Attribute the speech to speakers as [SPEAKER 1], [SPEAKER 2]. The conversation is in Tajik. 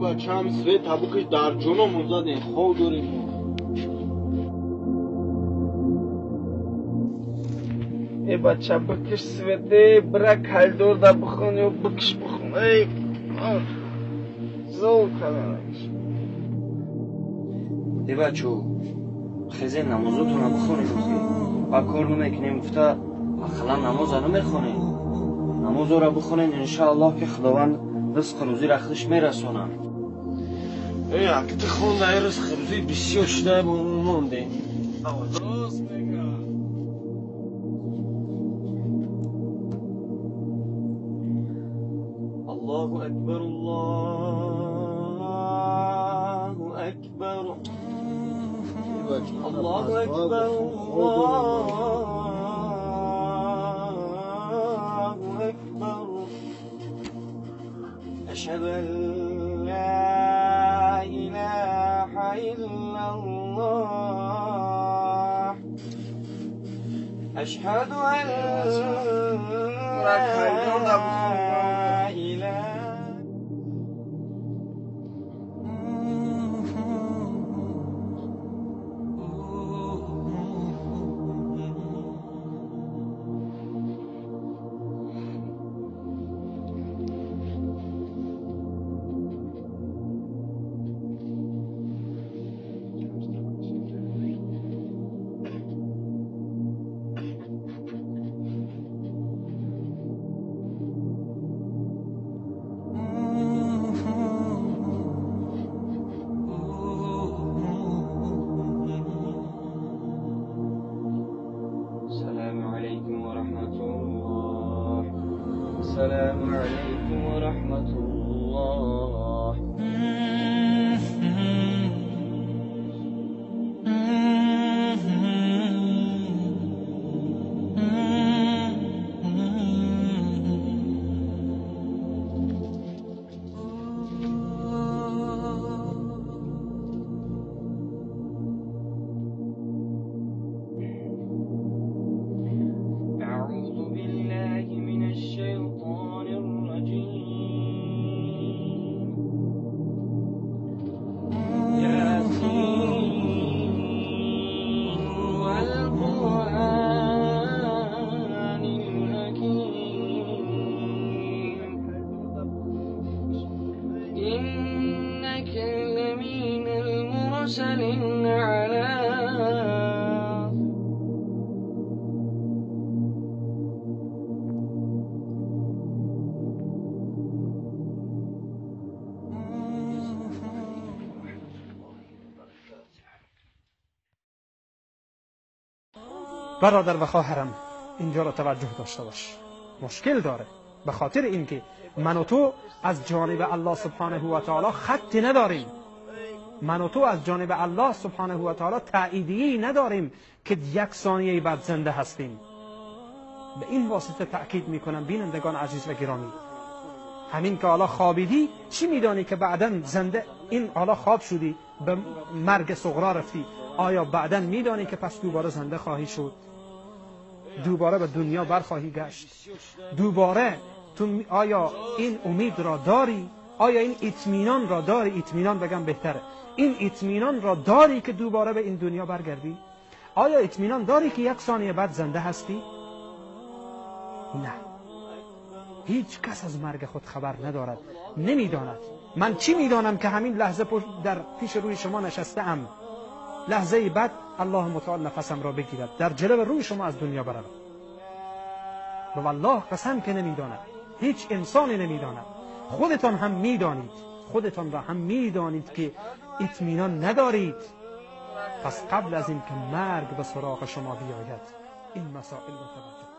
[SPEAKER 1] Бачам света букиш дар ҷономон задем, хоб дорем.
[SPEAKER 2] Э бача бикиш свете, бира коридор да бихон ё бикиш бихон. Эй, зол каданаш.
[SPEAKER 3] Э бачо, хезе намозотонро бихонед охи. Ба кор намекунем гуфта ақаллан намоза намехонем. Намозоро бихонед, иншааллоҳ ки Худованд ризқу рӯзиро худаш мерасонад.
[SPEAKER 1] Э, аки ту хонда, ризқу рӯзӣ бисёр шуда бо мондем. Рост мега.
[SPEAKER 3] Аллоҳу акбар, Аллоҳу акбар. Аллоҳу акбар, Аллоҳу акбар. Ашҳаду ан ла илаҳа иллаллоҳ. Ашҳаду ан ла илаҳа. السلام عليكم ورحمة الله. أعوذ بالله من الشيطان الرجيم. ياسين والقرآن الحكيم. إنك لمن المرسلين على
[SPEAKER 4] برادر و خواهرم، اینجا را توجه داشته باش. مشکل داره به خاطر اینکه من و تو از جانب الله سبحانه و تعالی خطی نداریم. من و تو از جانب الله سبحانه و تعالی تاییدیه‌ای نداریم که یک ثانیه بعد زنده هستیم. به این واسطه تأکید میکنم بینندگان عزیز و گرامی، همین که حالا خوابیدی چی میدانی که بعدا زنده، این حالا خواب شدی به مرگ صغرا رفتی، آیا بعدا میدانی که پس دوباره زنده خواهی شد؟ دوباره به دنیا برخواهی گشت؟ دوباره تو آیا این امید را داری؟ آیا این اطمینان را داری؟ اطمینان بگم بهتره، این اطمینان را داری که دوباره به این دنیا برگردی؟ آیا اطمینان داری که یک ثانیه بعد زنده هستی؟ نه، هیچ کس از مرگ خود خبر ندارد، نمیداند. من چی میدانم که همین لحظه در پیش روی شما نشسته ام، لحظه بعد الله متعال نفسم را بگیرد، در جلو روی شما از دنیا بروم. و والله قسم که نمیداند، هیچ انسانی نمیداند. خودتان هم میدانید، خودتان را هم میدانید که اطمینان ندارید. پس قبل از این که مرگ به سراغ شما بیاید این مسائل را توجه